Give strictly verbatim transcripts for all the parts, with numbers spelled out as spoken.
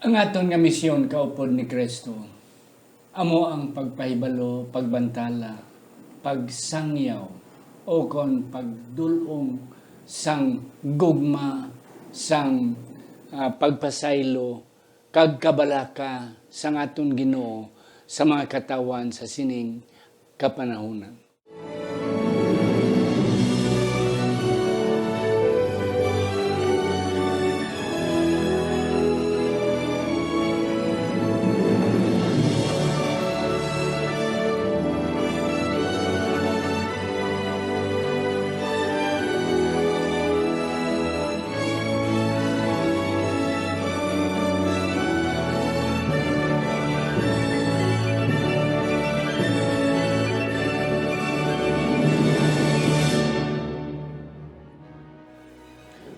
Ang aton nga misyon kaupod ni Kristo amo ang pagpahibalo, pagbantala, pagsangyaw, o kon pagdul-ong sang gugma, sang, ah, pagpasaylo, kag kabalaka sang aton Ginoo sa mga katawhan sa sining kapanahunan.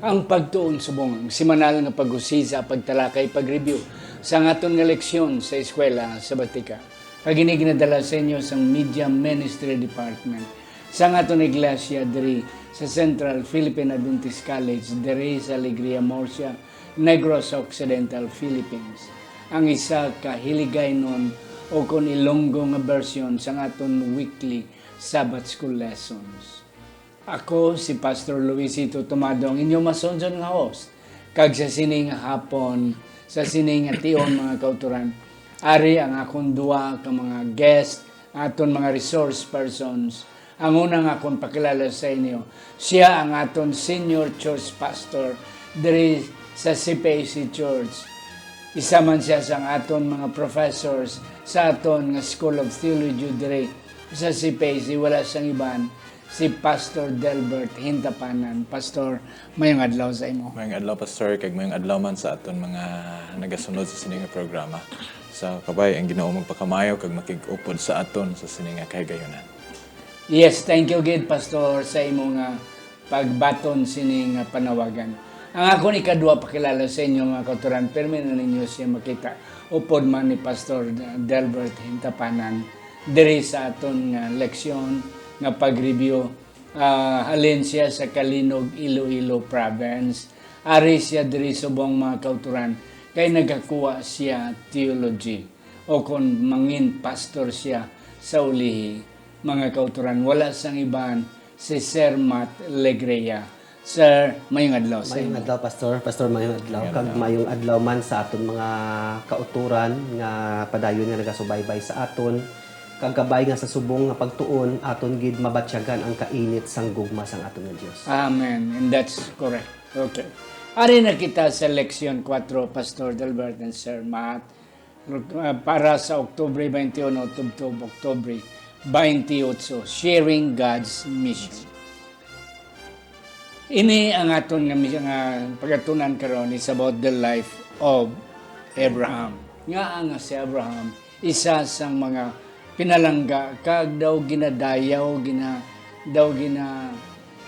Ang pagtuon subong ang semanal nga pag-usisa, pagtalakay, pag-review sa aton nga leksyon sa eskwela sa Batika. Kag ini ginadala sa inyo sang Media Ministry Department sang aton iglesia diri sa Central Philippine Adventist College diri sa Alegria, Murcia, Negros Occidental, Philippines. Ang isa ka Hiligaynon o kon Ilonggo nga bersyon sang aton weekly Sabbath School lessons. Ako si Pastor Luisito Tomado, ang inyo masunod nga host. Kag sa sining hapon, sa sining ation, mga kauturan, ari ang akon duha ka mga guest, aton mga resource persons. Ang una nga akon pakilala sa inyo, siya ang aton senior church pastor diri sa C P A C Church. Isa man siya sa aton mga professors sa aton nga School of Theology diri sa C P A C, wala sang iban, si Pastor Delbert Hintapanan. Pastor, mayong adlaw sa imo. Mayong adlaw, Pastor, kag mayong adlaw man sa aton mga nagasunod sa sini nga programa. Sa kabay, ang Ginoo magpakamaayo kag makig-upod sa aton sa sini nga kahigayunan. Yes, thank you gid, Pastor, sa imo nga pagbaton sini nga panawagan. Ang akon ikadua pakilala sa inyo, mga kauturan, permi na ninyo siya makita upod man ni Pastor Delbert Hintapanan diri sa aton nga leksyon nga pag-review. Ah, halin siya sa Calinog, Iloilo Province. Ari siya diri subong, mga kauturan, kay nagakuha siya theology o kon mangin pastor siya sa ulihi, mga kauturan. Wala sang iban si Sir Matt Legrea. Sir, mayong adlaw sa Mayong imo. Adlaw, Pastor. Pastor, mayong adlaw. Mayong Kag adlaw. Mayong adlaw man sa aton mga kauturan nga padayon nga nagasubaybay sa aton. Kag kabay nga sa subong nga pagtuon, aton gid mabatyagan ang kainit sang gugma sang aton nga Dios. Amen. And that's correct. Okay. Ari na kita sa Leksyon kuwatro, Pastor Delbert and Sir Matt. Uh, para sa Oktubre twenty-one, tubtob Oktubre twenty-eight, Sharing God's Mission. Ini ang aton nga, mis-, nga pagatunan karon is about the life of Abraham. Nga ang si Abraham, isa sang mga pinalangga, kag daw ginadayaw, gina-, daw gina-,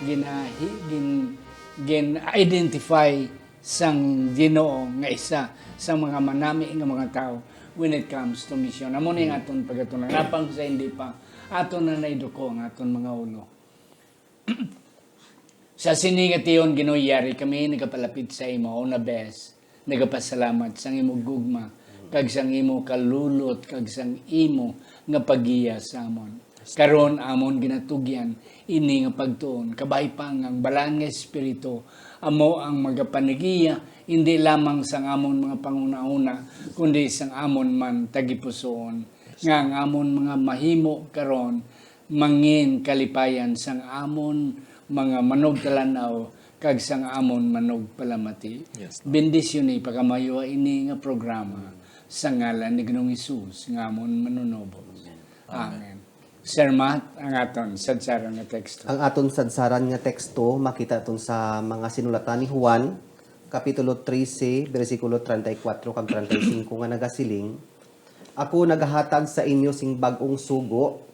ginahi-, gin-, gin-identify sang Ginoo nga isa sa mga manami nga mga tawo when it comes to mission. Amo ni ang aton pagatunan. Apang sa hindi pa, aton na naiduko ang aton mga ulo. Sa sini nga tion, Ginoo, yari kami nagapalapit sa imo una bes, nagapasalamat sang imo gugma, kag sang imo kalulot, kag sang imo nga pagiya sa amon. Karon amon ginatugyan ini nga pagtuon, kabay pa nga ang Balaan nga Espiritu amo ang magapanagiya, hindi lamang sang amon mga panghunahuna, kundi sang amon man tagipusoon, nga ang amon mga mahimo karon mangin kalipayan sang amon mga manugtalan-aw kag sang amon manugpalamati. Yes, Lord. Bendisyoni, pagamayo ini nga programa sa ngalan ni Ginoong Hesus nga amon Manunubos. Amen. Amen. Sir Matt, ang aton sadsaran nga teksto. Ang aton sadsaran nga teksto makita aton sa mga sinulatan ni Juan, Kapitulo trese, bersikulo treinta y cuatro kag treinta y cinco nga nagasiling, "Ako nagahatag sa inyo sing bag-ong sugo,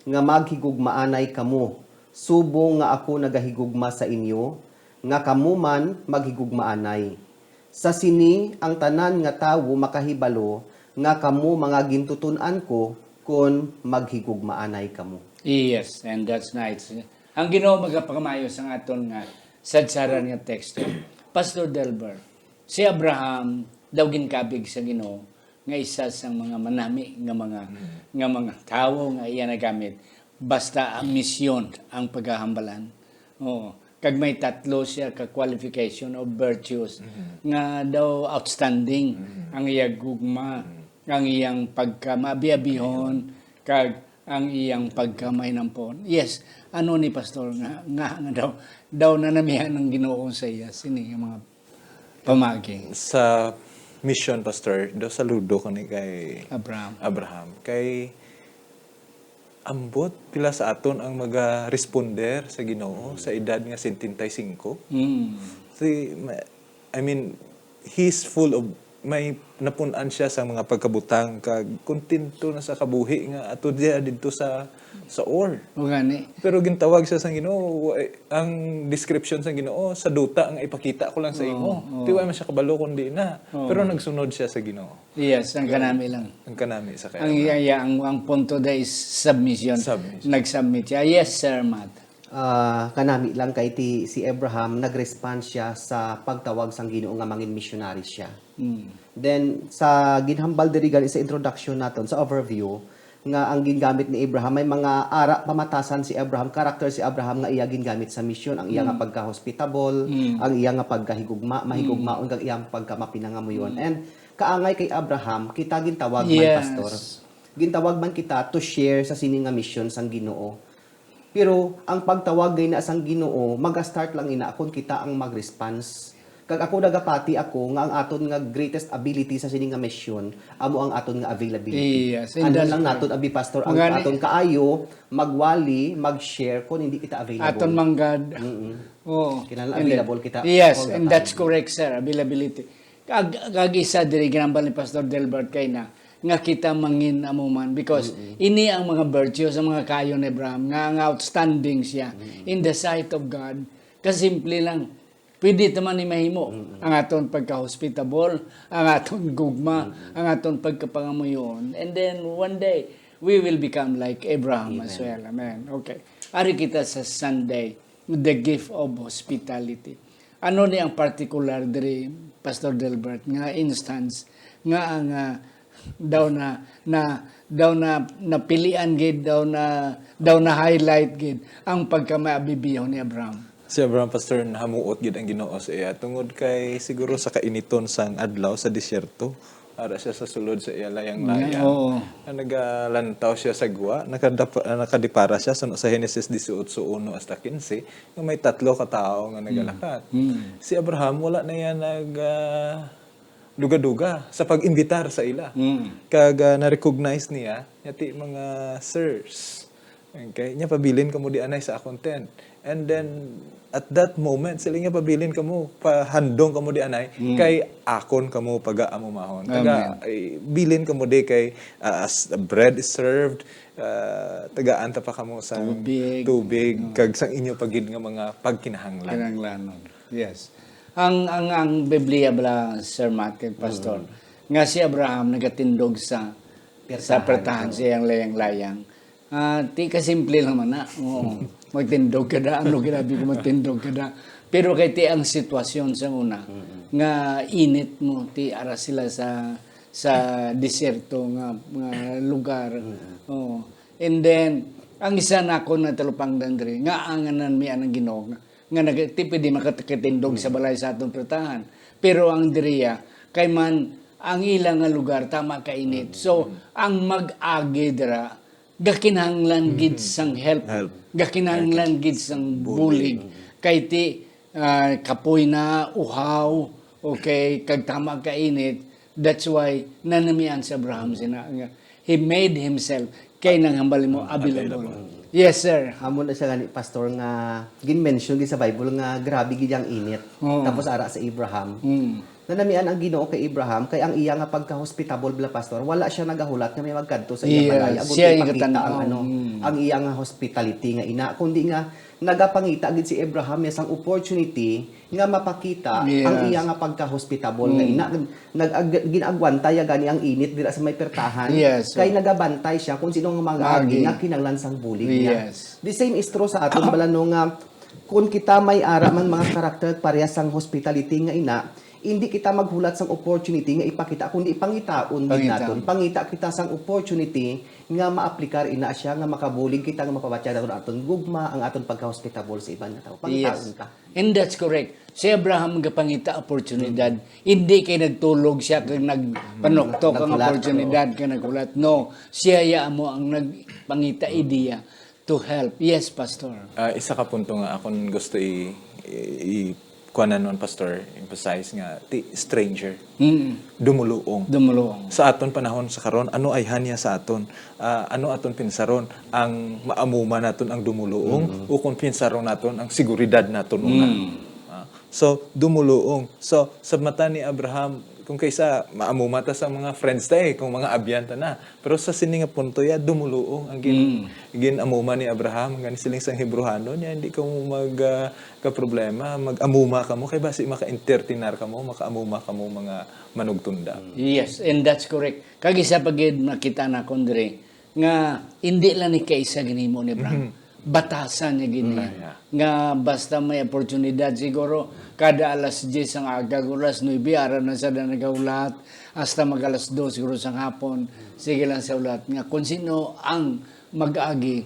nga maghigugmaanay kamo, subong nga ako nagahigugma sa inyo, nga kamo man maghigugmaanay. Sa sini ang tanan nga tawo makahibalo nga kamo mga gintuton-an ko kon maghigugmaanay kamo." Yes, and that's nice. Ang Ginoo magapakamayo sa aton nga sadsaran nga teksto. Pastor Delbert, si Abraham, Daw ginkabig sa Ginoo nga isa sang mga manami nga mga, nga mga tawo nga iya nagamit, basta ang misyon ang pagahambalan. Oo. Kag may tatlo siya ka qualification of virtues nga daw outstanding: ang iya gugma, ang iyang pagkamaabiabihon, kag ang iyang pagkamainampon. Yes, ano ni Pastor nga, nga, nga daw, daw nanamian ang Ginoo sa iya sini nga mga pamagi. Sa mission, Pastor, do saludo ko ni kay Abraham. Abraham. Kay ambot pila sa aton ang maga-responder sa Ginoo sa edad nga setenta y cinco. Mm. Si, ma-, I mean, he's full of, may napun-an siya sa mga pagkabutang, kag kontento na sa kabuhi nga ato diya didto sa, sa Ur. O gani. Pero gintawag siya sa Ginoo, wa-, ang description sa Ginoo, "Sa duta nga ipakita ko lang sa Oo, imo." Oo. Di wa man siya kabalo kundi na. Oo. Pero nagsunod siya sa Ginoo. Yes, ang kanami lang. Ang kanami sa kay Ang, Abraham. Yeah, yeah, ang, ang punto da is submission. Submission. Nag-submit siya. Yes, Sir Matt. Ah, kanami lang kay ti, si Abraham nag-respond siya sa pagtawag sang Ginoo nga mangin missionary siya. Mm. Then, sa ginhambal diri gani sa introduction naton, sa overview, nga ang gingamit ni Abraham, may mga ara pamatasan si Abraham, character si Abraham nga iya gingamit sa mission, ang iya nga Mm. pagka-hospitable, Mm. ang iya nga pagkahigugma, mahigugmaon, Mm. kag iyang pagkamapinangamuyon. Mm. And kaangay kay Abraham, kita gintawag man, Yes. Pastor. Gintawag man kita to share sa sini nga mission sang Ginoo. Pero ang pagtawag gay na sang Ginoo, maga-start lang ina kon kita ang mag-response. Kag ako nagapati ako nga ang aton nga greatest ability sa sini nga misyon amo ang aton nga availability. Yes, and Andun that's lang correct. Naton abi, Pastor, ang Mangani- aton kaayo magwali, mag-share kon hindi kita available. Aton manggad. Mm-mm. Oo. Kinahanglan And available then, kita yes, all the and that's time. Correct, sir, availability. Kag, kag isa diri ginambal ni Pastor Delbert kay na nga kita mangin amo man, because Mm-mm. ini ang mga virtues, ang mga kaayo ni Abraham nga, nga outstanding siya Mm-mm. in the sight of God. Kasimple lang, pwede ta man ni mahimo Mm-mm. ang aton pagka-hospitable, ang aton gugma, Mm-mm. ang aton pagkapangamuyon. And then one day, we will become like Abraham as Amen. Well. Amen. Okay. Ari kita sa Sunday, the gift of hospitality. Ano ni ang particular diri, Pastor Delbert, nga instance nga ang, ah, daw na, na, daw na napilian gid, daw na, daw na highlight gid ang pagkamaabibiho ni Abraham? Si Abraham, Pastor, nahamuot gid ang Ginoo sa iya tungod kay siguro sa kainiton sang adlaw sa disyerto, ara siya sa sulod sa iya layang-layang. Nga, oo. Nga nagalantaw siya sa gwa, nakadap-, ah, nakadipara siya sa, sa Genesis dieciocho uno hasta quince, nga may tatlo ka tawo nga Mm. nagalakat. Mm. Si Abraham, wala na iya nag, ah, duga-duga sa pag-imbitar sa ila. Mm. Kag, ah, na-recognize niya, nga ti mga sirs. Okay? Nya pabilin kamo di anay sa akon tent. And then, at that moment, sila nga pabilin kamo, pahandong kamo di anay, Mm. kay akon kamo pagaamumahon. Taga, Amen. Ay, bilin kamo di kay, ah, as bread is served, ah, tagaan ta pa kamo sang Tubig. Tubig, Mm. kag sang inyo pa gid nga mga pagkinahanglan. Kinahanglanon. Yes. Ang, ang, ang Biblia bala, Sir Matt, kag Pastor, Mm. nga si Abraham nagatindog sa, sa Pertahan, pertahan oo. sa iyang layang-layang. Ah, ti kasimple lang man na. Oo. Magtindog ka da, ano ginabi ko, magtindog ka da. Pero kay ti ang sitwasyon sa una, Mm-mm. nga init mo, ti ara sila sa, sa disyerto nga, nga lugar. Mm-mm. Oo. And then, ang isa na ako na talupangdan diri, nga anganan mi anang Ginoo, nga, nga nag-, ti pwede makatindog sa Mm. balay sa atong pretahan. Pero ang diriya, kay man, ang ila nga lugar, tama kainit. Mm. So, ang mag-agi dira, gakinahanglan gid Mm. sang help. Help. Gakinahanglan Help. gid sang Bulig. Bulig. Kay ti, ah, kapoy na, uhaw, okay, kag tama kainit. That's why nanamian si Abraham sina nga he made himself kay nang hambal mo Ah, available. Available. Yes, sir. Amo na siya gani, Pastor, nga gin-mention gid sa Bible nga grabe gid ang init. Oo. Tapos ara sa Abraham. Mm. Nanamian ang Ginoo kay Abraham kay ang iya nga pagka-hospitable bala, Pastor, wala siya nagahulat nga may magkadto sa iya Yes, balay. Amo siya ipakita ang gatan-, ang, oh, ano, mm. ang iya nga hospitality nga ina, kundi nga nagapangita gid si Abraham niya sang opportunity nga mapakita Yes. ang iya nga pagka-hospitable nga Mm. ina. Nag-, ag-, gin-agwanta ya gani ang init dira sa may pertahan. Yes, Kay sir. nagabantay siya kung sino nga mag-agi Agi. nga kinahanglan sang bulig niya. Yes. The same is true sa aton bala, no, nga kung kita may ara man mga karakter parehas sang hospitality nga ina, hindi kita maghulat sang opportunity nga ipakita, kundi pangitaon gid Pangitaon. naton. Pangita kita sang opportunity nga maaplikar ina siya, nga makabulig kita, nga mapabatya naton aton gugma, ang aton pagka-hospitable sa iban nga tawo. Pangitaon Yes. ka. And that's correct. Si Abraham gapangita oportunidad. Hindi kay nagtulog siya kag nagpanuktok ang Naghulat, oportunidad kag naghulat. No, siya ya mo ang nagpangita ideya to help. Yes, Pastor. Ah, isa ka punto nga akon gusto i, i, i kuanan nun, Pastor, emphasize nga ti stranger, Mm. dumuluong. Dumuluong. Sa aton panahon sa karon, ano ayhan niya sa aton? Ah, ano aton pinsaron? Ang maamuma naton ang dumuluong o kung pinsaron naton ang seguridad naton una? Ah, so, dumuluong. So, sa mata ni Abraham, kung kaysa maamuma ta sa mga friends ta eh, kung mga abyan ta na. Pero sa sini nga punto ya, dumuluong ang gin, gin-amuma ni Abraham, gani siling sang Hebrehanon, ya hindi kamo mag ah, ka problema, mag-amuma kamo kay basi maka-entertainar kamo, makaamuma kamo mga manugtunda. Yes, and that's correct. Kag isa pa gid makita na, Kondre, nga hindi lang ni kaisa ginhimo ni Abraham. Batasan niya gid niya. Yeah. Nga basta may oportunidad siguro, kada alas diyes ang aga, alas nuebe, ara na sa nagahulat, hasta mag alas dos siguro sang hapon, sige lang sa hulat. Nga kung sino ang mag-agi,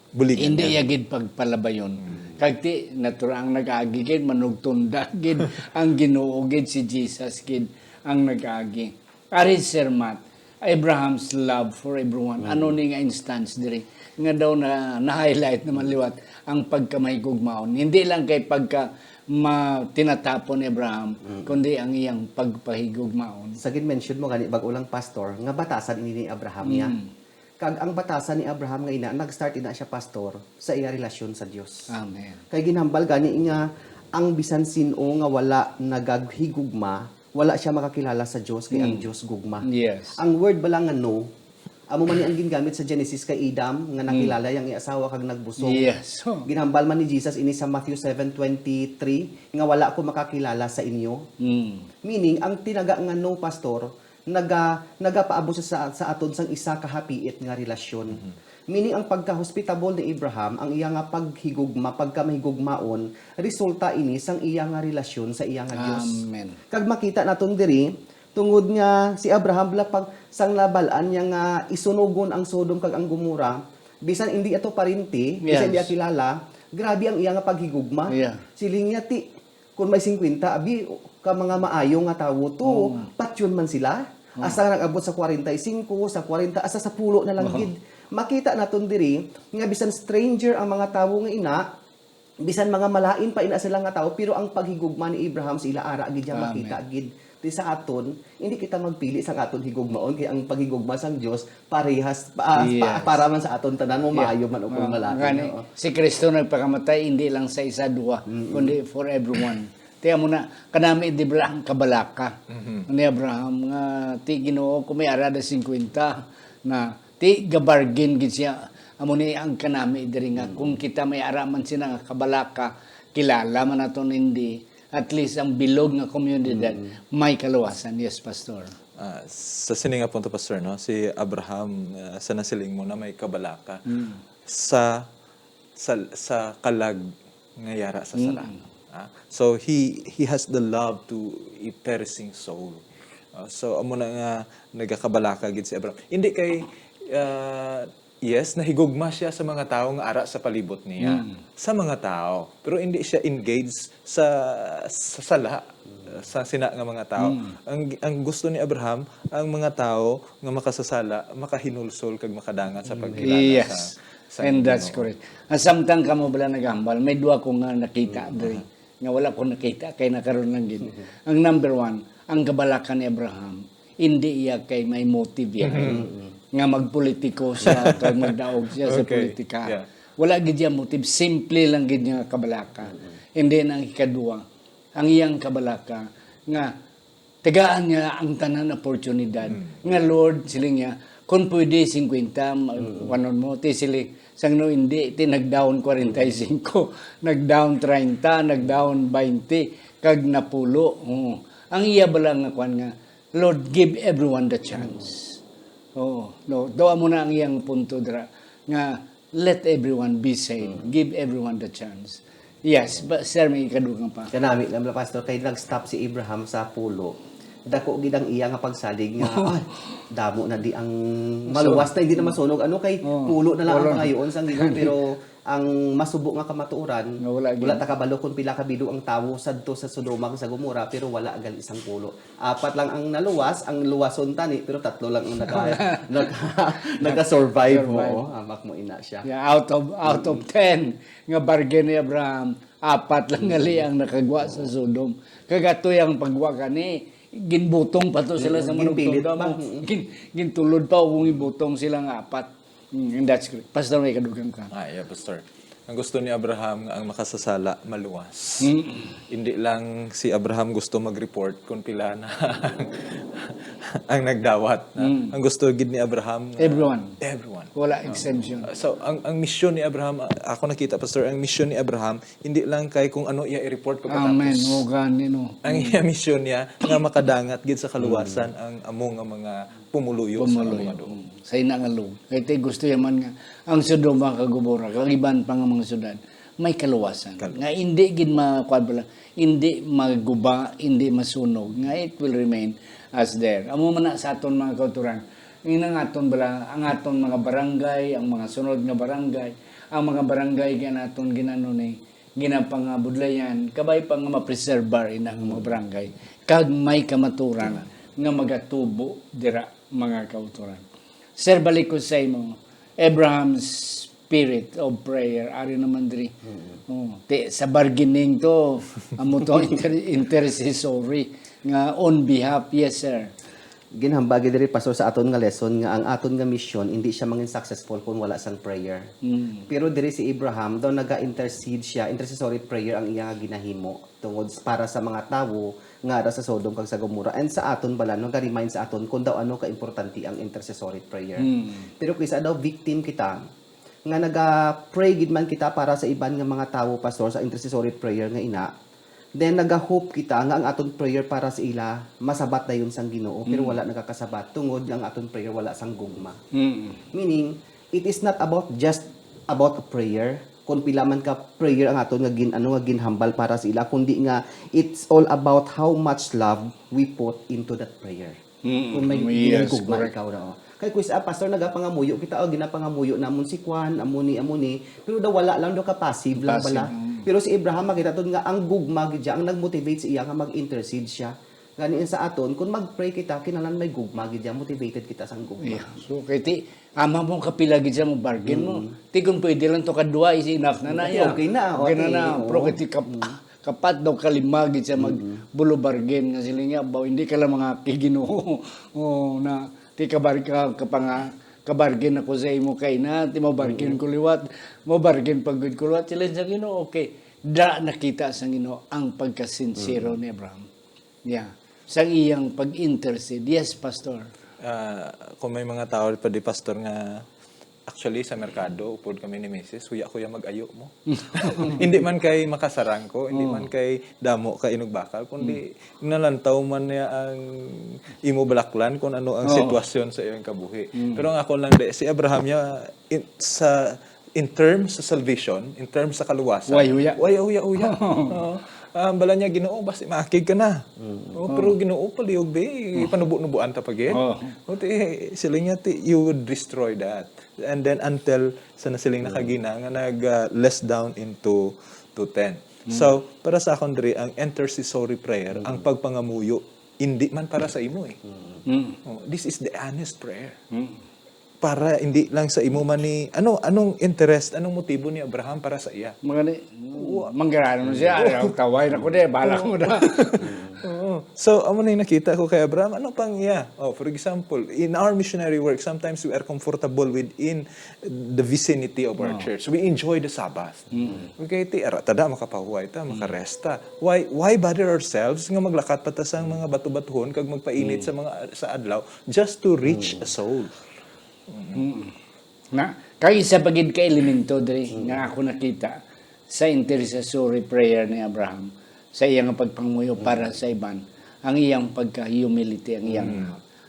Buligan hindi niya. Iya gid pagpalabayon. Kag ti, natural ang nag-agi gid, manugtunda gid, ang Ginoo gid, si Jesus gid, ang nag-agi. Ari, Sir Matt, Abraham's love for everyone. Ano ni nga instance diri? Nga daw na, na-highlight naman liwat ang pagkamahigugmaon. Hindi lang kay pagka ma, tinatapon ni Abraham, kundi ang iyang pagpahigugmaon. Sa gin-mention mo gani, bag-o lang, Pastor, nga batasan ini ni Abraham niya. Kag ang batasan ni Abraham nga ina, nag-start ina siya, Pastor, sa iya relasyon sa Dios. Amen. Kay ginhambal gani nga ang bisan sin-o nga wala nagaghigugma, wala siya makakilala sa Dios, kay ang Dios gugma. Yes. Ang word bala nga no, amo man ni ang gingamit sa Genesis kay Adam, nga nakilala yang iya asawa kag nagbusog. Yes. Ginhambal man ni Jesus ini sa Matthew seven twenty-three, nga wala ko makakilala sa inyo. Mm. Meaning, ang tinaga nga no, Pastor, naga, nagapaabot sa, sa, sa aton sang isa ka hapiit nga relasyon. Meaning, ang pagka-hospitable ni Abraham, ang iya nga paghigugma, pagkamahigugmaon, resulta ini sang iya nga relasyon sa iya nga Dios. Amen. Kag makita naton diri, tungod nga si Abraham bala pag sang nabal-an niya nga isunugon ang Sodom kag ang Gomorrah, bisan hindi ato parinti, bisan Yes. hindi kilala, grabe ang iya nga paghigugma. Yeah. Siling niya, ti, kung may singkwenta, abi, ka mga maayo nga tawo to, patyon man sila. Hasta nga nag-abot sa kwarenta y singko, sa kwarenta, hasta sa pulo na lang gid. Makita naton diri nga bisan stranger ang mga tawo nga ina, bisan mga malain pa ina sila nga tawo, pero ang paghigugma ni Abraham sa ila ara gid niya Amen. Makita gid. Ti sa aton, hindi kita magpili sang aton higugmaon, kay ang paghigugma sang Dios parehas pa, pa- Yes. para man sa aton tanan, mo maayo man o kung Ah, malain. gani, Oo. si Kristo nagpakamatay hindi lang sa isa, duha, kundi for everyone. Ti amo na, kanami di ba ang kabalaka ni Abraham nga ti Ginoo, kung may ara da singkwenta na ti gabargain gid siya. Amo ni ang kanami diri nga kung kita may ara man sina nga kabalaka, kilala man naton hindi, at least ang bilog nga komunidad may kaluwasan. Yes, Pastor. Ah, sa sini nga punto, Pastor, no, si Abraham, ah, sa nasiling mo na may kabalaka sa sa, sa kalag nga yara sa sala. Ah, so he he has the love to a perishing soul. Ah, so amo na nga nagakabalaka gid si Abraham. Hindi kay ah, yes, nahigugma siya sa mga tawo nga ara sa palibot niya. Sa mga tawo, pero hindi siya engaged sa sa sala, sa sina nga mga tawo. Ang ang gusto ni Abraham, ang mga tawo nga makasasala, makahinulsol kag makadangat sa pagkilala Yes. sa, sa And that's Ginoo. Correct. Ang samtang kamo bala naghambal, may duha ko nga nakita diri. Nga wala ko nakita, kay nakaroon lang gid. Ang number one, ang kabalaka ni Abraham, hindi iya kay may motive iya nga magpolitiko siya, kag magdaog siya sa Okay. politika. Yeah. Wala gid iya motive, simple lang gid nga kabalaka. And then, ang ikadua, ang iyang kabalaka nga tagaan niya ang tanan oportunidad. Nga, "Lord," siling niya, "kung pwede, singkwenta, ma- kuwanon mo." Ti siling, "Sang no hindi, ti nag-down kwarenta y singko, nag-down treinta, nag-down baynte, kag napulo." Oo. Ang iya bala nga kwan nga, "Lord, give everyone the chance." Oo. No, daw amo na ang iyang punto dira, nga, "Let everyone be saved. Give everyone the chance." Yes, but sir, may ikadugang pa. Kanami lang, Pastor, kay nag-stop si Abraham sa pulo. Dako gid ang iya nga pagsalig nga, "Ay, damo na di ang maluwas na, hindi na masunog. Ano kay Oh, pulo na lang ang pulo. pangayoon sang Ginoo, pero ang masubo nga kamatuoran, Nga wala wala gid. ta kabalo kung pila ka bilo ang tawo sadto sa Sodoma kag sa Gomora, pero wala gali sang pulo. Apat lang ang naluwas, ang luwason tani, pero tatlo lang ang naka, naka, naka-survive mo." Survive. Oh, amak mo ina siya. Yeah, out of out of ten nga bargain ni Abraham, apat lang gali ang nakagwa sa Sodom. Kag ato ang pagwa kani, ginbutong pa to sila sa Mm, ginpilit manugtong pa. mo. Gin, gintulod pa kung ibutong sila nga apat. Mm, and that's great. Pastor, may kadugang ka. Ah, yeah, Pastor. Ang gusto ni Abraham nga ang makasasala maluwas. Mm. Hindi lang si Abraham gusto mag-report kung pila na ang nagdawat. Na. Mm. Ang gusto gid ni Abraham nga Everyone. Everyone. Wala exemption. So, ang ang misyon ni Abraham, ako nakita, Pastor, ang misyon ni Abraham hindi lang kay kung ano iya i-report ko Amen. pagkatapos. O gani, no. Ang iya misyon niya nga makadangat gid sa kaluwasan ang amo nga mga pumuluyo sa Pumuluyo. mga doon. Sa ina nga loob. Kay ti gusto yaman nga ang Sodoma kag Gomora, kag iban pa nga mga syudad, may kaluwasan. Nga hindi gid ma-, kuwan pala, hindi maguba, hindi masunog, nga it will remain as there. Amo man na sa aton mga kauturan. Ang aton bala, ang aton mga barangay, ang mga sunod nga barangay, ang mga barangay nga naton ginano ni, ginapangabudlayan, kabay pa nga mapreserbar ina nga mga barangay, kag may kamaturan nga magatubo dira, mga kauturan. Sir, balik ko sa imo, Abraham's spirit of prayer, ari naman diri. Oh, ti, sa bargaining to, amo to inter-, intercessory nga on behalf. Yes, sir. Ginhambal gid diri, Pastor, sa aton nga lesson nga ang aton nga mission hindi siya mangin successful kung wala sang prayer. Mm. Pero diri si Abraham daw naga-intercede siya, intercessory prayer ang iya nga ginahimo tungod s-, para sa mga tawo nga ara sa Sodom kag sa Gomorrah, and sa aton bala, no, ga-remind sa aton kung daw ano ka importante ang intercessory prayer. Mm. Pero kisa daw victim kita nga naga-pray gid man kita para sa iban nga mga tawo, Pastor, sa intercessory prayer nga ina, then naga-hope kita nga ang aton prayer para sa ila masabat dayon sang Ginoo, pero wala nagakasabat tungod nga ang aton prayer wala sang gugma. Mm. Meaning, it is not about just about a prayer, kung pila man ka prayer ang aton nga gin-, ano, nga ginhambal para sa ila, kundi nga it's all about how much love we put into that prayer. Mm, Kung may yes, ginagugma correct. Ikaw na, oh. Kay kuis, ah, Pastor, nagapangamuyo kita, oh, ginapangamuyo namon si Kwan, amo ni, amo ni, pero daw wala lang, daw ka passive lang Passive, bala. mm. Pero si Abraham, makita ton nga ang gugma gid siya ang nag-motivate sa iya nga mag-intercede siya. Gani sa aton, kung mag-pray kita, kinahanglan may gugma gid siya, motivated kita sang gugma. Yeah. So, kay ti, ama mo kapila gid siya mo bargain mo. Ti kung pwede lang to kadwa, is enough na na Okay, iya. okay na, Okay na okay, na. oo. Pero kay ti kap-, kapat daw kalima gid siya mag bulo bargain nga sila niya, baw, hindi ka lang mga kiginoo. Oh, na ti kabar-, ka, kapanga, kabargain ako sa imo kay na, ti mo bargain ko liwat, mo bargain pag ko liwat, sila sa Ginoo, okay. Da nakita sa Ginoo ang pagkasinsero ni Abraham. Yeah. Sang iyang pag-intercede. Yes, Pastor. Ah, kung may mga tao pa di, Pastor, nga actually sa merkado, upod kami ni Misis, huya-huya mag-ayo mo. Hindi man kay makasarang ko, hindi man kay damo ka inugbakal, kundi nalantaw man niya ang imo balaklan kung ano ang Oo. Sitwasyon sa iyang kabuhi. Pero ang ako lang di, si Abraham niya, in, sa in terms sa salvation, in terms sa kaluwasan, Way huya. Way huya-huya. Oo. Ah, bala niya, Ginoo, basi maakig ka na. Oh, pero Ginoo, palihog, be, panubo-nubuan ta pa gid. Oh. O, ti, siling niya, ti, you would destroy that. And then until sa nasiling na kagina nga nag, ah, less down into to ten. So, para sa akon diri, ang intercessory prayer, ang pagpangamuyo, hindi man para sa imo eh. Mm. Oh, this is the honest prayer. Mm. Para hindi lang sa imo man ni, ano, anong interest, anong motibo ni Abraham para sa iya? Magani, manggarano siya, ay, taway na ko di, bala ko na. Oo. So, amo na yung nakita ko kay Abraham. Ano pang iya? Oh, for example, in our missionary work, sometimes we are comfortable within the vicinity of our church. We enjoy the Sabbath. Okay, ti, ara, tada, makapahuway ta, makarest ta. Why, why bother ourselves nga maglakat pa ta sa mga bato-batuhon kag magpainit sa mga, sa adlaw just to reach a soul? Mm. Na, kag isa pa gid ka elemento diri nga ako nakita sa intercessory prayer ni Abraham sa iyang pagpangamuyo para sa iban, ang iyang pagka-humility, ang iyang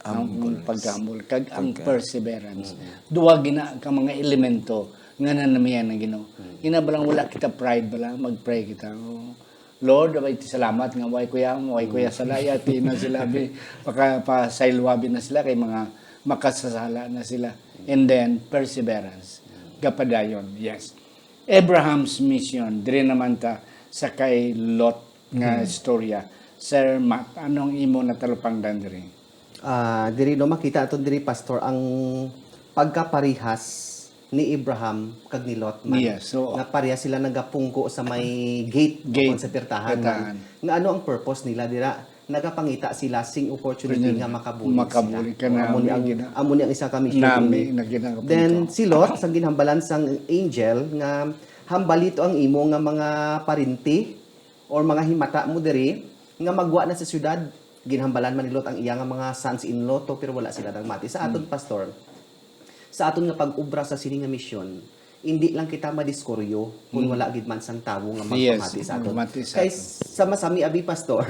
ang pagka-humble, kag ang perseverance. Duha gina ka mga elemento nga nanamian ang Ginoo. Ina ba lang, wala kita pride ba lang, mag-pray kita. Oh, Lord, abay, salamat nga way kuya, way kuya sa laya, ti na sila bi, paka, pasayloabi na sila, kay mga makasasala na sila. And then, perseverance. Gapadayon, yes. Abraham's mission, diri naman ta sa kay Lot nga istorya. Sir Matt, anong imo natalupangdan diri? Ah, diri, no, makita aton diri, Pastor, ang pagkaparihas ni Abraham kag ni Lot man. Yes, oo. Nga pareha sila nagapungko sa may gate, Gate, o sa pirtahan. pirtahan. Nga ano ang purpose nila dira? Nagapangita sila sing opportunity nga makabulig, Makabulig sila. ka O, na, amo ni ang, gina- amo ni ang isa ka mission Nami, ini. na ginagawa Then, ko. Si Lot, sang ginhambalan sang angel, nga hambali to ang imo nga mga parinti or mga himata mo diri, nga magwa na sa syudad. Ginhambalan man ni Lot ang iya nga mga sons-in-law to, pero wala sila nagmati. Sa aton, Pastor, sa aton nga pag-obra sa sini nga misyon, hindi lang kita madiskoryo kung wala gid man sang tawo nga Yes, magpamati sa aton. magpamati sa Kay aton. Sa masami abi, Pastor,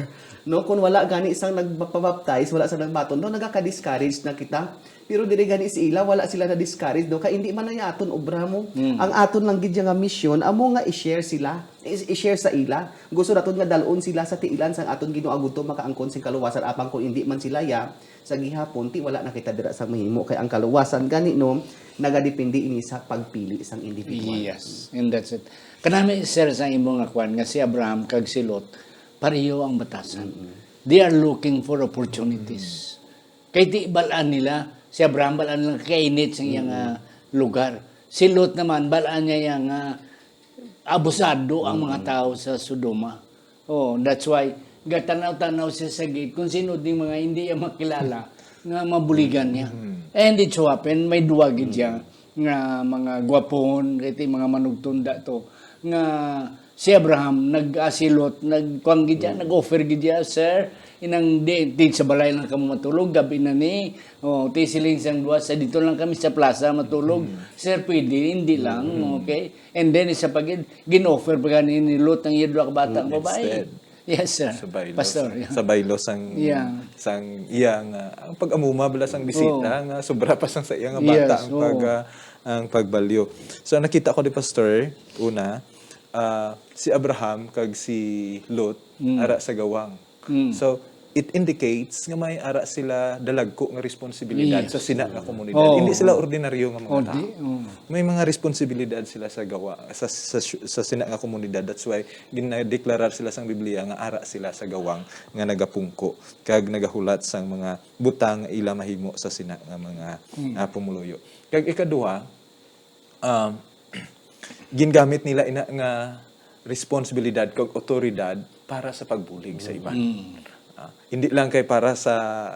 no, kung wala gani sang nagpabaptize, wala sang nagbaton, no, nagaka-discourage na kita. Pero diri gani si ila, wala sila na-discourage, no, kay hindi man na aton obra mo. Ang aton lang gid nga misyon amo nga i-share sila, i- i-share sa ila. Gusto naton nga dal-on sila sa tiilan sang aton Ginoo, agud to makaangkon sing kaluwasan, apang kung hindi man sila ya, sa gihapon, ti wala na kita dira sa mahimo, kay ang kaluwasan gani, no, nagadepende ini sa pagpili sang individual. Yes, and that's it. Kanami, sir, sa imo nga kwan nga si Abraham kag si Lot, pareho ang batasan. They are looking for opportunities. Kay ti balaan nila, si Abraham balaan lang kainit sa iyang ah, lugar. Si Lot naman, balaan niya yang ah, abusado ang mga tao sa Sodoma. Oh, that's why gatanaw-tanaw siya sa gate kung sino ding mga hindi niya makilala nga mabuligan niya. And it so happen, may duwa gid siya nga mga gwapohon, kay ti mga manugtunda to, nga si Abraham nag-asilot, nagkuan gid siya, nag-offer gid siya, "Sir, inang di, di sa balay lang kamo matulog, gabi na ni, oh, ti siling sang duwa, sa dito lang kami sa plaza matulog." "Sir, pwede, hindi lang, okay?" And then, isa pa gid, gin-offer pa gani ni Lot ang iya duha ka bata nga babae. Instead. Yes, sir. Sa baylo, Pastor, sa, yeah. Sa baylo sang, Yeah. sang iya nga, ang pag-amuma bala sang bisita, Oo. nga sobra pa sang sa iya nga Yes, bata ang oo. pag, ah, ang pagbalyo. So, nakita ko di, Pastor, una, ah, si Abraham kag si Lot Mm. ara sa gawang. Mm. So, it indicates nga may ara sila dalagko nga responsibilidad Yes. sa sina nga komunidad. Oo. Hindi sila ordinaryo nga mga Oh, tao. di, oh. May mga responsibilidad sila sa gawa, sa, sa, sa sina nga komunidad. That's why ginadeklarar sila sang Biblia nga ara sila sa gawang nga nagapungko kag nagahulat sang mga butang nga ila mahimo sa sina nga mga, ah, pumuluyo. Kag ikaduha, um, gingamit nila ina nga responsibilidad kag otoridad para sa pagbulig sa iban. Ah, hindi lang kay para sa,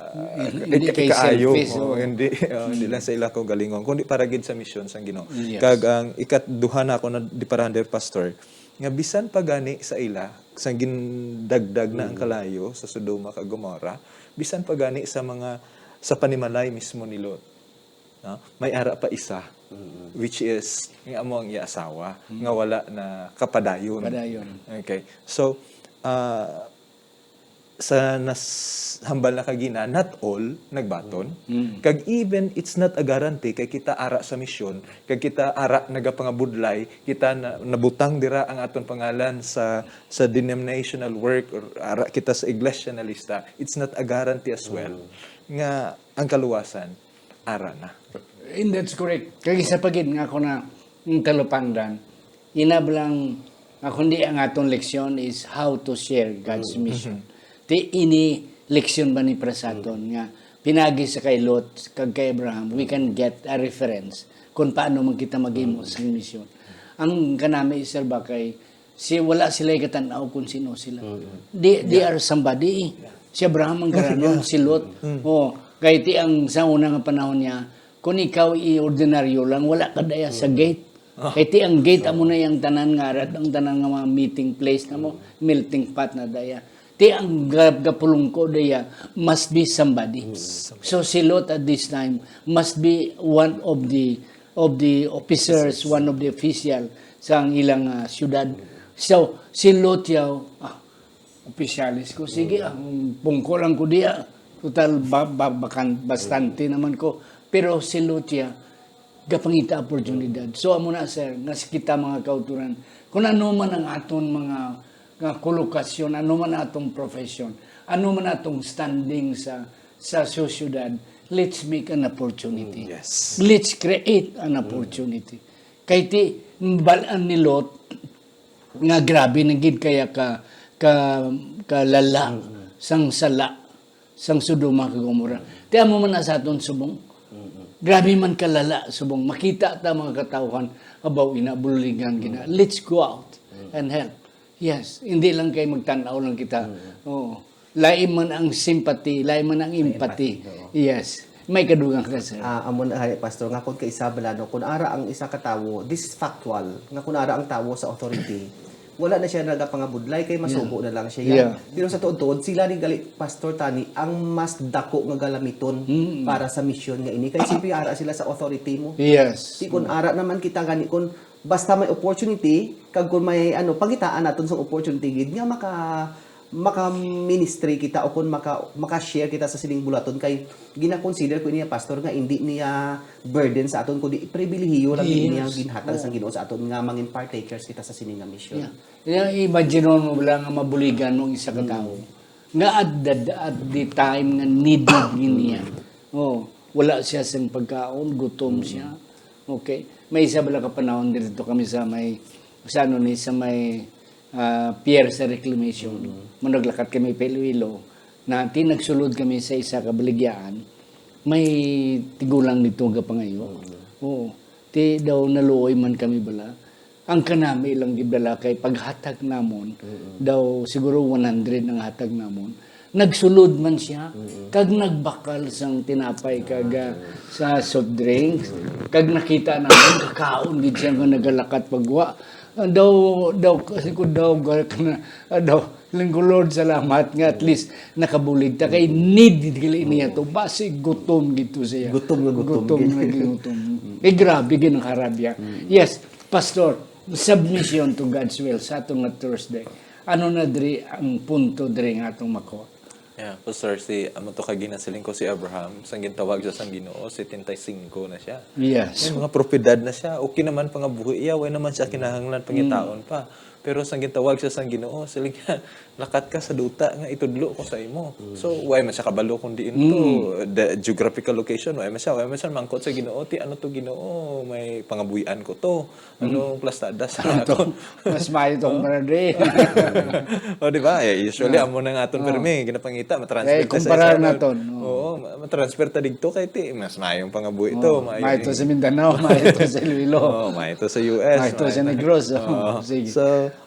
ah, Hindi ika- kay ikaayo, selfish, oh, oh. Hindi, oh, hindi lang sa ila kaugalingon, kundi para gid sa misyon sang Ginoo. Yes. Kag ang ikaduha na ako na di para under, Pastor, nga bisan pa gani sa ila, sa gindagdag na ang kalayo sa Sodoma kag Gomorrah, bisan pa gani sa mga, sa panimalay mismo ni Lot, no? May ara pa isa, which is nga amo ang iya asawa, nga wala na kapadayon. Padayon. Okay. So, ah, sa nas hambal na kagina, not all nagbaton. Kag even it's not a guarantee kay kita ara sa misyon, kag kita ara nagapangabudlay, kita na, nabutang dira ang aton pangalan sa sa denominational work, or ara kita sa iglesia na lista. It's not a guarantee as well nga ang kaluwasan ara na. And that's correct. Kag isa pa gid nga ako na ang talupangdan, ina ba lang, ah, kundi ang aton leksyon is how to share God's mission. Ti ini leksyon ba ni para sa aton nga pinagi sa kay Lot kag kay Abraham, we can get a reference kung paano man kita maghimo sa misyon. Ang kanami, sir, ba kay si wala sila ikatan-aw kung sino sila. They, they are somebody. Si Abraham ang garanon, si Lot. Oh, kay ti ang sa una nga panahon niya, kung ikaw i-ordinaryo lang, wala ka daya sa gate. Kay ti ang gate amo na ang tanan nga arat, ang tanan nga mga meeting place na mo, melting pot na daya. Ti ang ga- gapulungko daya must be somebody. So si Lot at this time must be one of the of the officers, one of the official sa ang ilang ah, syudad. So si Lot yaw, ah, opisyalis ko, sige, ang pungko lang ko diya. Total, ba, ba, bakan, bastante naman ko. Pero si Lot ya, Gapangita oportunidad. So, amo na, sir, nga si kita mga kauturan, kung ano man ang aton mga nga kolokasyon, ano man atong profession, ano man atong standing sa sa sosyedad, let's make an opportunity. Mm, yes. Let's create an opportunity. Kay ti, balaan ni Lot nga grabe na gid kaya ka, ka, kalala sang sala sang Sodoma kag Gomorra. Ti amo man na sa aton subong. Grabe man kalala subong. Makita ta mga katawhan, abaw ina, buligan gina. Let's go out and help. Yes, hindi lang kay magtan-aw lang kita. Oo. Lain man ang sympathy, lain man ang empathy. Empathy, oo. Yes. May kadugang ka, sir. Ah, amo na, hay, Pastor, nga kung kaisa bala, no, kung ara ang isa ka tawo, this is factual, nga kung ara ang tawo sa authority, wala na siya nagapangabudlay, kay masubo na lang siya. Yeah. Pero sa tuod-tuod, sila ni gali, Pastor Tani, ang mas dako nga galamiton para sa misyon nga ini. Kay simple ara sila sa authority mo. Yes. Di kun ara naman kita gani, kun basta may opportunity, kag kun may, ano, pangitaan naton sa opportunity gid nga maka maka ministry kita o kun maka maka share kita sa sining bulaton, kay gina-consider ko niya, Pastor, nga hindi niya burden sa aton, kundi pribilehiyo lang gid niya Yes. Ginhatag sang Ginoo sa aton nga mangin partakers kita sa sining nga mission. Yeah. Yeah, imagine mo bala nga mabuligan mo ang isa ka tawo. Nga at the, at the time nga needed niya. Oh, wala siya sang pagkaon, gutom siya. Okay. May isa bala ka panahon dito kami sa may sa ano ni sa may ah, pier sa reclamation. Mo naglakat kami pa Iloilo. Na ti nagsulod kami sa isa ka baligyaan. May tigulang dito nga pangayo. Oo. Ti daw naluoy man kami bala. Ang kanami lang gid bala kay paghatag namon, daw siguro one hundred ang hatag namon. Nagsulod man siya, kag nagbakal sang tinapay kag ah, sa soft drinks, kag nakita namon kakaon gid siya nga nagalakat pagwa. Ah, daw daw kasi ko daw ga- kana ah, daw Linggo Lord, salamat nga at least nakabulig ta kay need gali niya to, basi gutom gid to siya. Gutom nga gutom Gutom gid. Nga gutom. Eh, grabe gid ang harabya. Yes, Pastor, submission to God's will sa atong nga Thursday. Ano na diri ang punto diri nga atong makuha? Yeah, Pastor, si amo to kag ginasiling ko, si Abraham, sang gintawag siya sang Ginoo, setenta y cinco na siya. Yes. May mga propiedad na siya. Okay naman pangabuhi iya, way naman siya kinahanglan pangitaon pa. Pero sang gintawag siya sang Ginoo, siling niya, lakat ka sa duta nga itudlo ko sa imo. So, way man siya kabalo kung diin to, the geographical location, way man siya, way man siya mangkot sa Ginoo, ti ano to Ginoo, may pangabuhian ko to. Anong plastada sa Ito, ato? Mas maayo to kumpara diri. O, di ba? Eh, usually, amo na nga aton permi, ginapangita, matransfer Eh, ta sa kumpara isa, naton, no? Oo. Oo, ma- matransfer ta dito kay ti, mas maayong pangabuhi to. Oh, maayo to sa Mindanao, maayo to sa Iloilo. Oh, maayo to sa U S. Maayo to sa Negros, oh. Oo. Sige. So,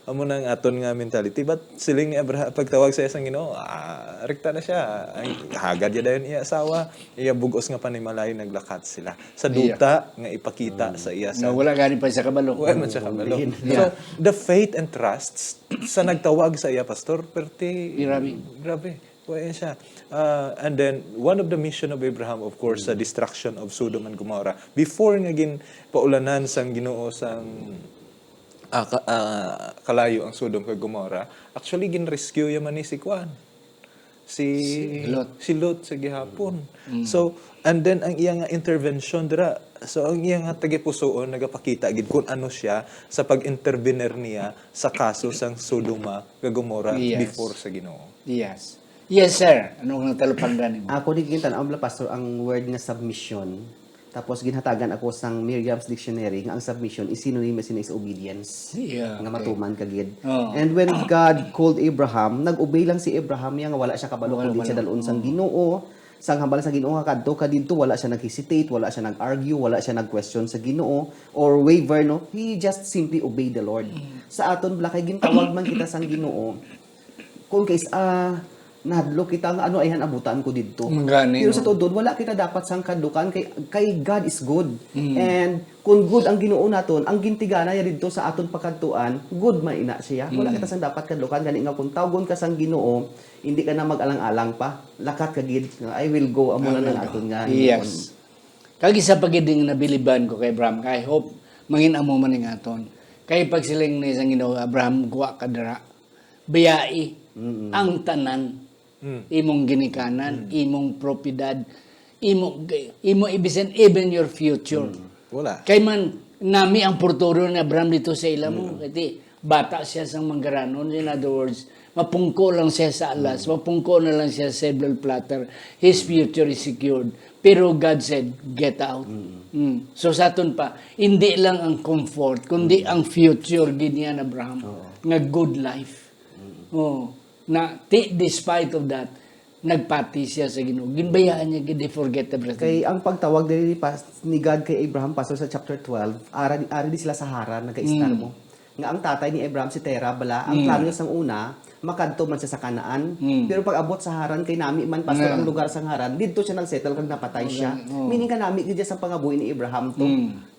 amo na ang aton nga mentality. But siling ni Abraham, pagtawag sa isang Ginoo, ah, rekta na siya. Ang hagad niya dayon iya asawa, iya bugos nga panimalay, naglakat sila. Sa Iya. Duta nga ipakita sa iya Nga sa wala gani pa siya kabalo. Wala man siya kabalo. Diin. So, the faith and trust sa nagtawag sa iya, Pastor, perti Grabe. Grabe. Wala siya. Uh, and then, one of the mission of Abraham, of course, sa destruction of Sodom and Gomorrah. Before nga gin paulanan sang Ginoo sang ah, ka- ah, kalayo ang Sodom kag Gomorrah, actually, gin-rescue ya man ni si Kwan. Si, Si Lot. Si Lot sa gihapon. So, and then ang iya nga intervention dira, so ang iya nga tagipusoon nagapakita gid kung ano siya sa pag-intervenir niya sa kaso sang Sodoma kag Gomorrah Yes. before sa Ginoo. Yes. Yes, sir. Ano ang talupanggan nimo? Ako ni gintan-aw bala, Pastor, ang word nga submission. Tapos ginhatagan ako sang Merriam's Dictionary nga ang submission is synonymous ni sa obedience. Yeah, Nga okay. Matuman ka gid. Oo. And when God called Abraham, nag-obey lang si Abraham, ya nga wala siya kabalo Wala, kung di siya wala. dalon sang Ginoo. Sang hambal sa Ginoo nga kadto ka didto, wala siya nag-hesitate, wala siya nag-argue, wala siya nag-question sa Ginoo or waver, no? He just simply obeyed the Lord. Sa aton bala kay gintawag man kita sang Ginoo, kung kais ah, nahadlok kita nga ano ayhan abutan ko didto. Mangani, Pero no? Sa tuod, wala kita dapat sang kadlukan kay, kay God is good. And kung good ang Ginoo naton, ang gintigana niya didto sa aton pagkadtuan, good man ina siya. Wala kita sang dapat kadlukan gani nga kung tawgon ka sang Ginoo, hindi ka na mag-alang-alang pa. Lakat ka gid nga, "I will go," amo na I will lang go. aton nga Yes. Kag isa pa gid nga nabiliban ko kay Abraham, kay I hope mangin amo man ning aton. Kay pagsiling ni sang Ginoo, "Abraham, kuha ka dira. Bayai ang tanan, imong ginikanan, imong propiedad, imo imo ibisan even your future." Wala. Kay man, nami ang portfolio ni Abraham dito sa ila mo. Kasi bata siya sa manggaranon. In other words, mapungko lang siya sa alas, mapungko na lang siya sa silver platter. His future is secured. Pero God said, "Get out." Mm. So sa aton pa, hindi lang ang comfort, kundi ang future gid niya ni Abraham nga good life. Oh, na ti, despite of that, nagpati siya sa Ginoo. Ginbayaan niya gid, he forget everything. Kay ang pagtawag diri ni, pas, ni God kay Abraham, Pastor, sa chapter twelve, ara, ari di sila sa Haran, nagaistar mo. Nga ang tatay ni Abraham si Terah bala, ang plano niya sang una, makadto man siya sa Canaan. Pero pag abot sa Haran, kay nami man, Pastor, ang lugar sang Haran, didto siya nagsettle kag napatay siya. Meaning ka nami gid siya sa pangabuhi ni Abraham to.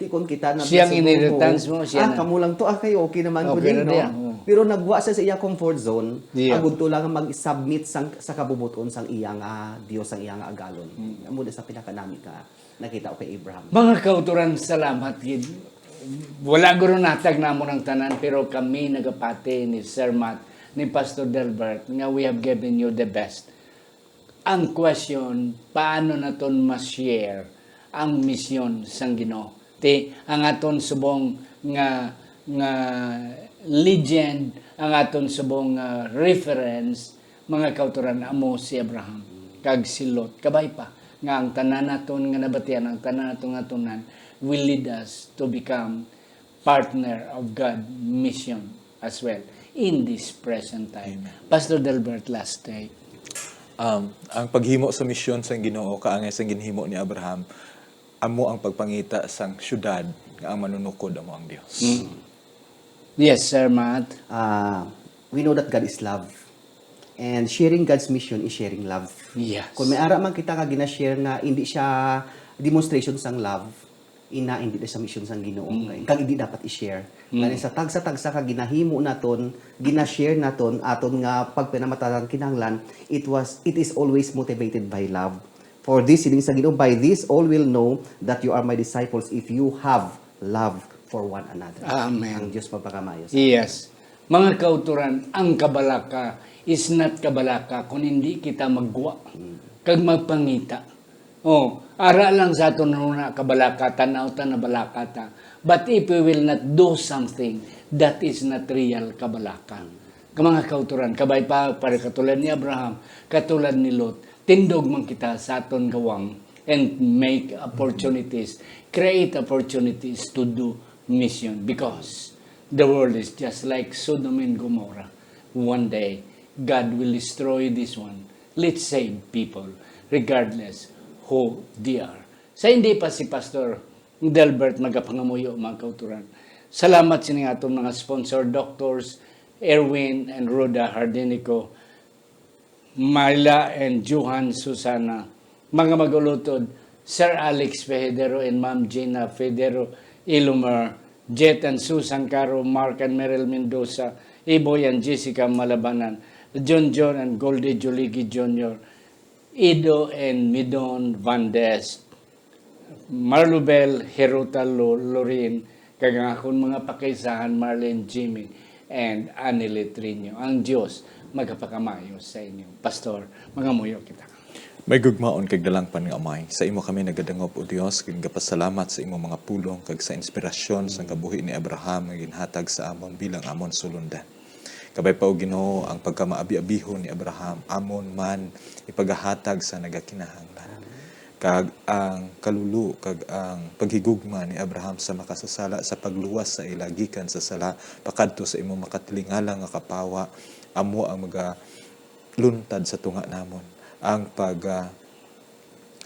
Ti kon kita na Siyang inheritance mo, siya ah, na. Kamo lang to, ah, kay okay naman ko Okay din, na no? niya, oo. Pero nagwa siya sa iya comfort zone, Yeah. agud to lang mag-submit sang, sa kabubuton sang iya nga Dios, sang iya nga agalon. Amo na sa pinakanami ka nakita ko kay Abraham. Mga kauturan, salamat gid. Wala guro natag namo ng tanan, pero kami nagapati ni Sir Matt, ni Pastor Delbert, nga we have given you the best. Ang question, paano naton ma-share ang misyon sang Ginoo? Ti, ang aton subong nga, nga legend, ang aton subong nga reference, mga kauturan, amo si Abraham kag si Lot. Kabay pa nga ang tanan naton nga nabatian, ang tanan naton nga tunan will lead us to become partner of God mission as well in this present time. Pastor Delbert, last take. Um, ang paghimo sa misyon sang Ginoo kaangay sang ginhimo ni Abraham, amo ang pagpangita sang syudad nga ang manunukod amo ang Dios. Yes, Sir Matt. Ah, we know that God is love. And sharing God's mission is sharing love. Yes. Kung may ara man kita ka gina-share nga hindi siya demonstration sang love, ina hindi na siya mission sang Ginoo. Kag hindi dapat i-share. Ngani sa tagsa-tagsa ka ginahimo naton, gina-share naton aton nga pagpinamatasan kinahanglan, it was it is always motivated by love. For this, siling sa Ginoo, "By this all will know that you are my disciples if you have love for one another." Amen. Ang Dios magpakamayo sa Yes. Mga kauturan, ang kabalaka is not kabalaka kung hindi kita magwa kag magpangita. Oh, ara lang sa aton na kabalaka, tanaw ta na balaka ta. But if we will not do something, that is not real kabalaka. Ka mga kauturan, kabay pa, para katulad ni Abraham, katulad ni Lot, tindog man kita sa aton gawang and make opportunities, create opportunities to do mission, because the world is just like Sodom and Gomorrah. One day, God will destroy this one. Let's save people, regardless who they are. Sa hindi pa si Pastor Delbert magapangamuyo, mga kauturan, salamat sining aton mga sponsor, Doctors Erwin and Rhoda Hardinico, Myla and Johan Susana, mga mag-ulutod, Sir Alex Federo and Ma'am Gina Federo, Ilumar, Jet and Susan Caro, Mark and Meryl Mendoza, Iboy and Jessica Malabanan, John John and Goldie Juligi Junior, Ido and Midon Van Des, Marlubel Heruta Lo-, Lorin, kag ang akon mga pakaisahan, Marlene Jimmy and Annie Letrino. Ang Dios magapakamayo sa inyo. Pastor, mangamuyo kita. May gugmaon kag dalangpan nga Amay, sa imo kami nagadangop, O Dios, kag nagapasalamat sa imo mga pulong kag sa inspirasyon sang kabuhi ni Abraham nga ginhatag sa amon bilang amon sulundan. Kabay pa, O Ginoo, ang pagkamaabi-abihon ni Abraham amon man ipagahatag sa nagakinahanglan. Kag ang kalulu kag ang paghigugma ni Abraham sa makasasala sa pagluwas sa ila gikan sa sala pakadto sa imo makatilingala nga kapawa, amo ang magaluntad sa tunga namon. Ang pag, ah,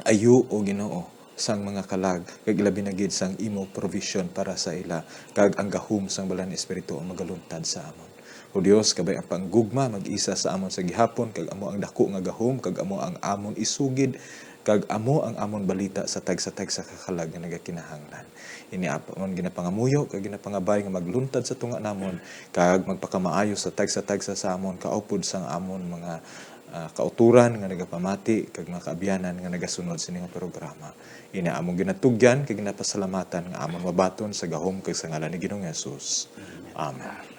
ayo, O Ginoo, sang mga kalag, kag ilabi na gid sang imo provision para sa ila, kag ang gahom sang Balaan nga Espiritu ang magaluntad sa amon. O Dios, kabay ang panggugma mag-isa sa amon sa gihapon, kag amo ang dako nga gahom, kag amo ang amon isugid, kag amo ang amon balita sa tagsa-tagsa ka kalag nga nagakinahanglan. Ini amon ginapangamuyo kag ginapangabay nga magluntad sa tunga namon, kag magpakamaayo sa tagsa-tagsa sa amon, kaupod sang amon mga, ah, kauturan nga nagapamati kag mga kaabyanan nga nagasunod sini nga programa. Ini amon ginatugyan kag ginapasalamatan nga amon mabaton sa gahom kag sa ngalan ni Ginoong Jesus. Amen.